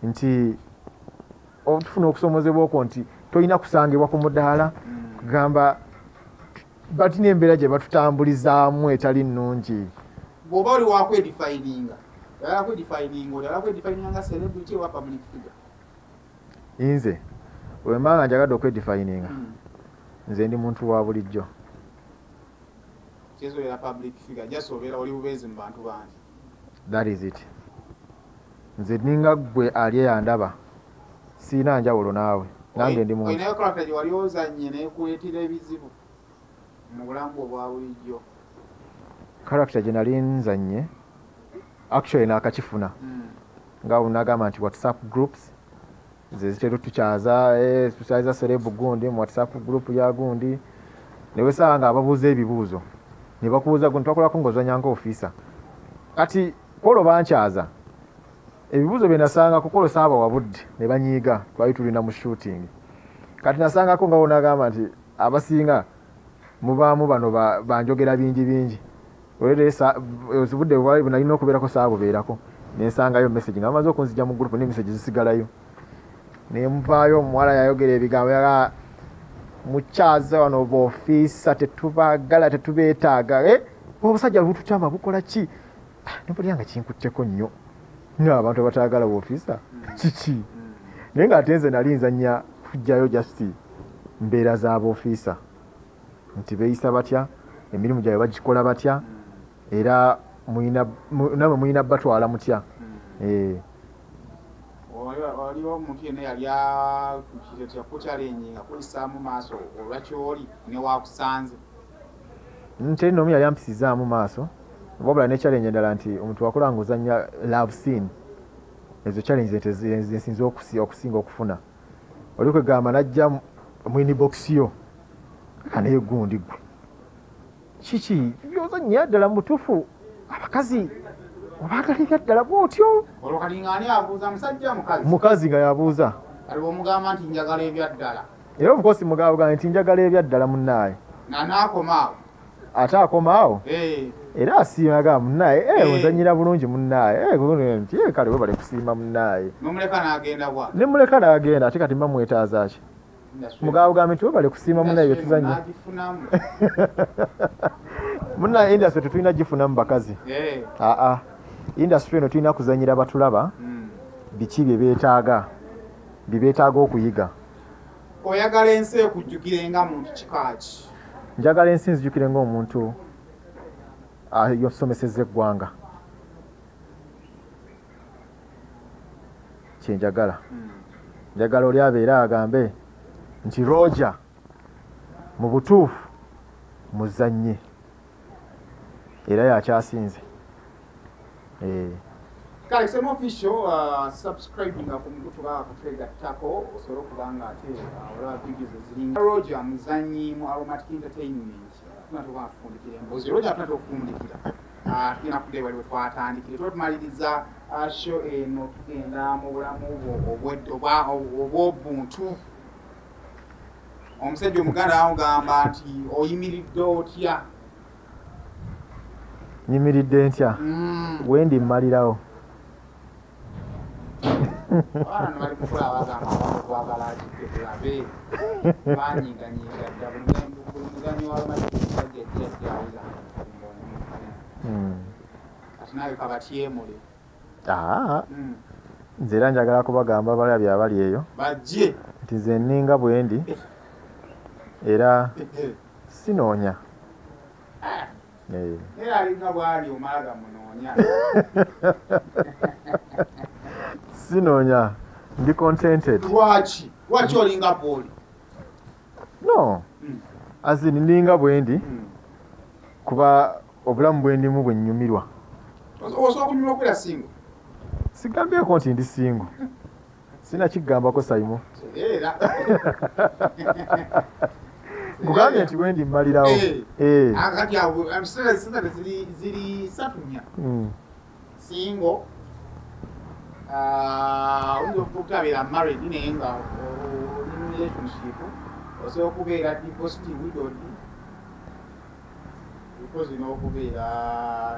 nti tufuna okusomozebwa okwo nti tolina kusangibwa ku mudaala, kugamba balina embeera gye batutambulizaamu etali nnungi. Bw'oba oli wakwedifininga, oyagala kwedifininga, oyagala kwedifininga nga celebrity oba public figure? Nze bwe mba nga njagadde okwedifininga, nze ndi muntu wa bulijjo. Kyezobeera public figure, just obeera oli bubeezi mu bantu bangi. That is it. Nze ninga ggwe ali eyandaba, siina njawulo naawe, nange ndi muntu. Olinayo character gye wali ozannye n'ekuleetera ebizibu mu bulamu obwa bulijjo? Character gye nali nzannye actually naakakifuna, nga nagamba nti WhatsApp groups ze zitera tukyaza, tukyaza celeb gundi mu WhatsApp group ya gundi, ne wesanga nga ababuuza ebibuuzo ne bakubuuza gundi twakolako ng'ozannya nga ofiisa. Kati kwolwo bankyaza ebibuuzo bye nasanga kukolo saabawa budde ne banyiiga, twali tulina mu shooting. Kati nasangako nga wonagamba nti abasinga mubaamu bano banjogera bingi bingi, obudde bwali nalina okubeerako saabubeerako, nensangayo message nga bamaze okunzija mu group ne message zisigalayo. Ne nvaayo omuwala yayogera ebigambo yaga mukyaza wano b'ofiisa tetubaagala tetubeetaaga, obusajja butukyama bukola ki? Nempulira nga kinkutteko nnyo nga abantu abataagala b'ofiisa kiki, naye ng'ate nze nali nzannya kujjayo just mbeera z'ab'ofiisa nti beeyisa batya, emirimu gyabwe bagikola batya, era namwe mulina batwala mutya. Waliwo omuntu yenna yali yakukyalenye nga kuyisaamu maaso olwakyoli ne wakusanze? Teri n'omu yali ampisizaamu maaso, wabula ne challenge endala nti omuntu wakola ng'ozannya love scene, ezo challenge zensinza okusinga okufuna. Oli kwegamba najja mu inbox yo naye gundi gwe kiki byozannya ddala mu butuufu abakazi obaagala ebyaddala bw'otyo? Olwo kati ng'ani abuuza, musajja mukazi? Mukazi nga yabuuza. Kati bw'omugamba nti njagala ebyaddala? Era of course mugamba nti njagala ebyaddala munnaaye. N'akoma awo? Ate akoma awo? Era asiima agamba munnaaye, ozannyira bulungi munnaaye, nti kale webale kusiima munnaaye. N'omuleka n'agenda bw'atyo? Ne muleka n'agenda, ate kati mba mwetaaza ki? Mugamba nti webale kusiima munnaaye bye tuzannya. Munnaye industry tetulina gifunamu bakazi. Industry eno tulina kuzannyira batulaba biki bye beetaaga, bye beetaaga okuyiga. Oyagala ensi ekujjukire nga muntu kika ki? Njagala ensi nzijukire ng'omuntu ayosomesezza eggwanga. Kye njagala. Njagala oli abeere agambe nti Roger mu butuufu muzannye, era yakyasinze. Kale sema official subscribing ku mukutu gwa kutwegattako osobola okuba nga ate olaba videos eziringa. Roger muzannyi mu Aromatic Entertainment, tunatuba afundikira emboozi. Roger tunatufundikira Tugenda kudda wali we twatandikire. Tuba tumaliriza show eno, tugenda mu bulamu bwo obw'obuntu. Omusajja Omuganda amugamba nti oyimiridde otya? Nyimiridde ntya? Wendi mmalirawo. Abaana bali kukola bagamba okwagala akidde tulabe. Banyiiganyiiga dda buli muzannyo w'amazzi omusajja ajja ajja aweza. Kati naawe kabatyemule. Nze era njagala kubagamba abalabi abali eyo bajje nti nze nninga bwe ndi era sinoonya. Era alinga bw'ali omala gamunoonya. Sinoonya, ndi contented. Lwaki? Lwaki olinga bw'oli? No, as in nninga bwe ndi kuba obulamu bwe ndimu bwe nnyumirwa. Osobola okunyumirwa okubeera single? Sigambyeko nti ndi single. Sinakigambako Saimo. Era. Nkugambye nti bwe ndi mmalirawo. Kati awo ebiseera ziri ssatu nnya. Single, oyinza obutabeera married naye nga oli mu relationship, osobola okubeera divorced, widowed, because n'okubeera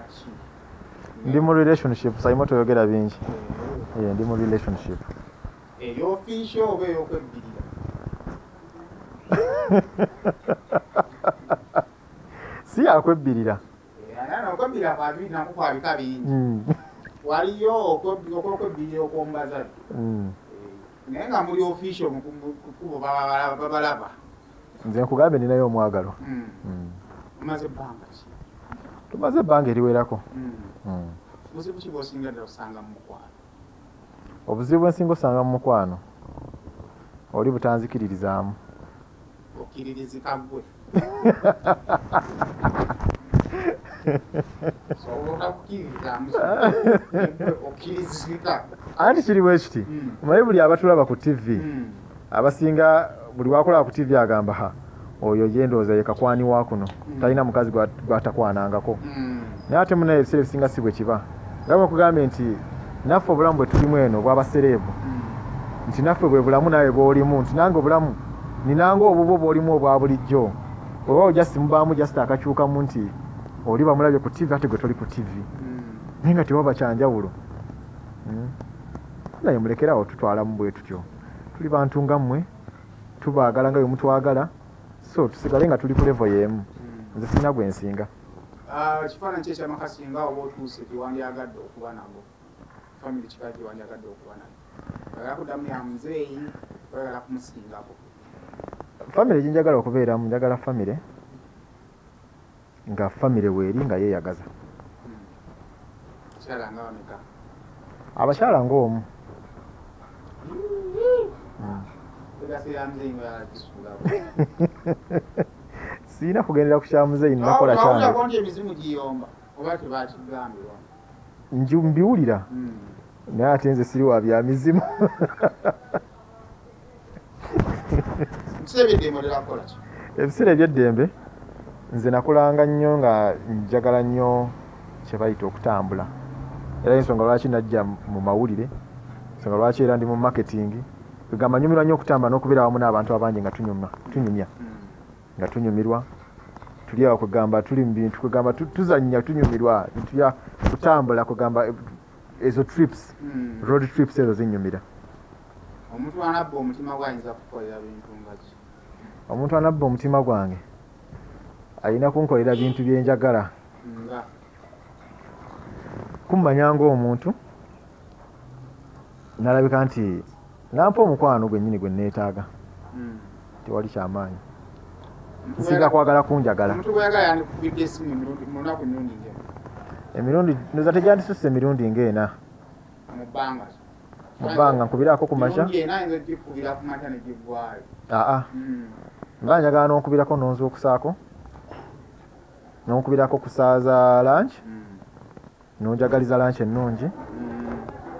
ki? Ndi mu relationship, Saimo toyogera bingi. Ndi mu relationship. Ey'official oba ey'okwebbirira? Si yakwebbirira. Okwebbirira nako kwa bika bingi. Waliyo okwebbirira okw'omu bazadde. Naye nga muli official mu kkubo babalaba. Nze nkugambye ninayo omwagalwa. Omaze ebbanga ki? Tumaze ebbanga eriwerako. Buzibu ki bw'osinga ddala osanga mu mukwano? Obuzibu bwe nsinga osanga mu mukwano oli butanzikiririzaamu. Okkiririzika ggwe. Osobola otakukkiririzaamu okkirizika. Anti kiri bwe kiti, omanyi buli abatulaba ku TV abasinga buli wakulaba ku TV agamba ha oyo ye ndowooza ye kakwani wa kuno talina mukazi gwatakwanangako. Naye ate munaye ebiseera ebisinga si bwe kiba. Nga bwe nkugambye nti naffe obulamu bwe tulimu eno obw'abasereebu nti naffe bwe bulamu naawe bw'olimu nti nange obulamu ninanga obubwo bw'olimu obwa bulijjo oba just mubaamu just akakyukamu nti oli bamulabye ku TV ate gwe toli ku TV naye nga tewaba kyanjawulo. Naye mulekerawo tutwalamu bwe tutyo. Tuli bantu nga mmwe, tubaagala nga bwe mutwagala, so tusigale nga tuli ku level y'emu. Nze sirina gwe nsinga. Ekifaananyi ki eky'amaka singa oba otuuse gyewandyagadde okuba nago? Famire kika gyewandyagadde okuba nayo? Oyagala kuddamu ya muzeeyi, oyagala kumusingako? Famire gye njagala okubeeramu, njagala famire nga famire weeri nga yeeyagaza. Abakyala nga bameka? Abakyala ng'omu. Sirina kugendera ku kya muzeeyi nnakola kyange. Mbiwulira naye ate nze siri wa bya mizimu. Ebiseera eby'eddembe nze nakulanga nnyo nga njagala nnyo kye bayita okutambula. Era ensonga lwaki najja mu mawulire, ensonga lwaki era ndi mu marketing. Kugamba nyumirwa nnyo okutambula n'okubeera awamu n'abantu abangi nga tunyumya nga tunyumirwa. Tuli awo kugamba tuli mu bintu kugamba tuzannya tunyumirwa bintu bya kutambula kugamba ezo trips, road trips ezo zinnyumira. Omuntu anabba omutima gwe ayinza kukukolera bintu nga ki? Omuntu anabba omutima gwange alina kunkolera bintu bye njagala. Nga? Kummanya ng'omuntu nalabika nti nampa omukwano gwennyini gwe neetaaga. Tewali kyamaanyi. Nsinga kwagala kunjagala. Omuntu gw'oyagala yandikukubidde essimu mu lunaku emirundi ng'ena? Emirundi ndowooza tegyandisusse emirundi ng'ena. Mu bbanga? Mu bbanga nkubirako ku makya. Emirundi ena ayinza ogikubira ku makya ne giggwaayo. Aa. Mba njagala n'onkubirako n'onzuukusaako. N'onkubirako ku ssaawa za lunch. N'onjagaliza lunch ennungi.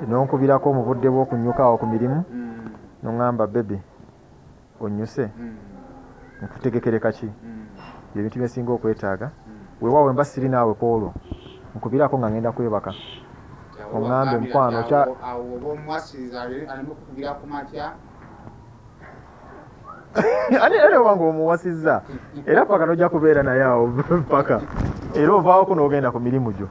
N'onkubirako mu budde bw'okunnyuka awo ku mirimu. N'oŋŋamba baby onnyuse. Nkutegekere kaki. Ebintu bye nsinga okwetaaga. Weewaawo mba siri naawe ku olwo. Nkubirako nga ngenda kwebaka. Oŋŋambe mukwano kya awo oba omuwasiriza aleme okukugira ku makya. Ani era wange omuwasizza era paka nojja kubeera naye awo paka era ovaawoko n'ogenda ku mirimu gyo.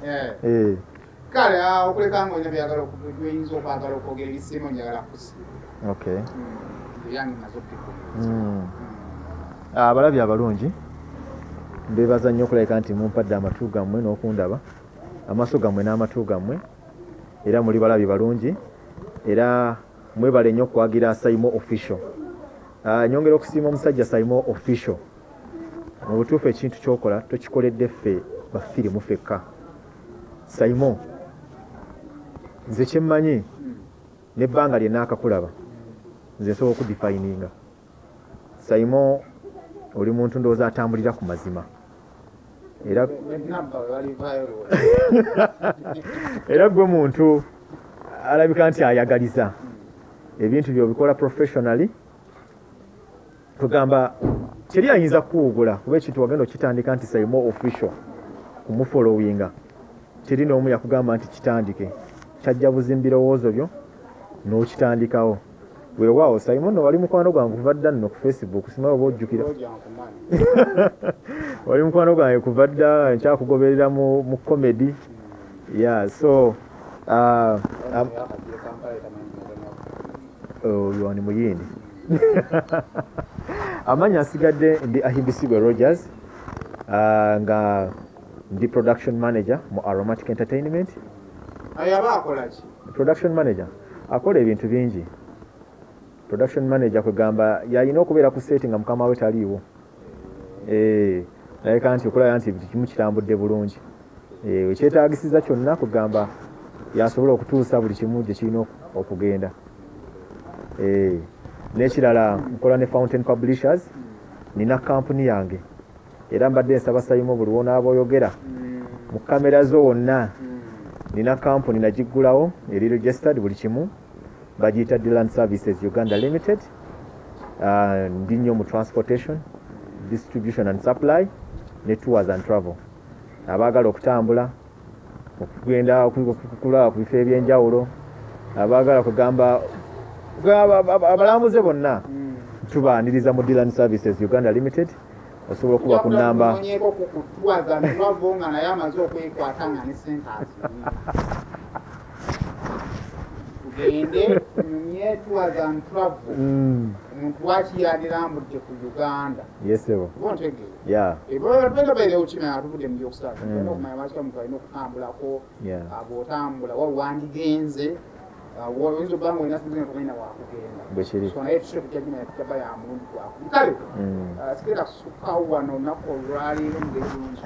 Kale okuleka nga olina byagala byoyinza okwagala okwogera ebisiimo njagala kusiima. Okay. Ebyange maze okubikubuuza. Abalabi abalungi mbeebaza nnyo okulabika nti mumpadde amatu gammwe n'okundaba, amaaso gammwe n'amatu gammwe, era muli balabi balungi, era mwebale nnyo okwagira Saimo Official. Nyongera okusiima omusajja Saimo Official. Mu butuufu ekintu ky'okola tokikoledde ffe bafirimu ffekka. Saimo, nze kye mmanyi n'ebbanga lye naakakulaba nze nsobola okudifayininga. Saimo oli muntu ndowooza atambulira ku mazima. Era era gwe muntu alabika nti ayagaliza ebintu by'obikola professionally. Tugamba teri ayinza kuwugula kuba ekintu wagenda okitandika nti Saimo Official kumufollowinga, teri n'omu yakugamba nti kitandike, kyajja buzimba birowoozo byo n'okitandikawo. Weewaawo Saimo nno wali mukwano gwange kuva dda nno ku Facebook, simanyi oba ojjukira. Wali mukwano gwange kuva dda, nkyakugoberera mu comedy. Yeah, so oyo ni muyindi. Amanya asigadde ndi Ahimbisibwe Rogers, nga ndi production manager mu Aromatic Entertainment. Ayaba akola ki? Production manager akola ebintu bingi. Production manager kwegamba yalina okubeera ku set nga mukama we taliiwo. Naye kanti okulaba nti buli kimu kitambudde bulungi. Ekyetaagisiza kyonna kugamba yasobola okutuusa buli kimu gye kirina okugenda. N'ekirala nkola ne Fountain Publishers, nina kampuni yange era mbadde nsaba Saimo buli w'onaaba oyogera mu kamera zo wonna, nina kampuni nagiggulawo eri registered buli kimu, bagiyita Dylan Services Uganda Limited. Ndi nnyo mu transportation, distribution and supply ne tours and travel. Abaagala okutambula, okugenda okulaba ku bifo ebyenjawulo, abaagala kugamba abalambuze bonna tubaaniriza mu Dylan Services Uganda Limited. Osobola okuba ku namba nga naye amaze okwekwata nga ne ssente azirina. Tugende tunyumye tours and travel. Omuntu wakiyandirambudde ku Uganda. Yes, sir. Oba ontegeera? Yeah. Tugenda okukimanya tuvudde mu byokusaaga. Tulina okumanya lwaki omuntu alina okutambulako, bw'otambula wa wandigenze, oyinza okuba nga olina ssente tomanyi wakugenda. Bwe kiri. So naye tusobola kujja gimanya tujja ya mulundi gwakubiri. Kale sigenda kusukkawo wano olunaku olwaleero mugere bulungi.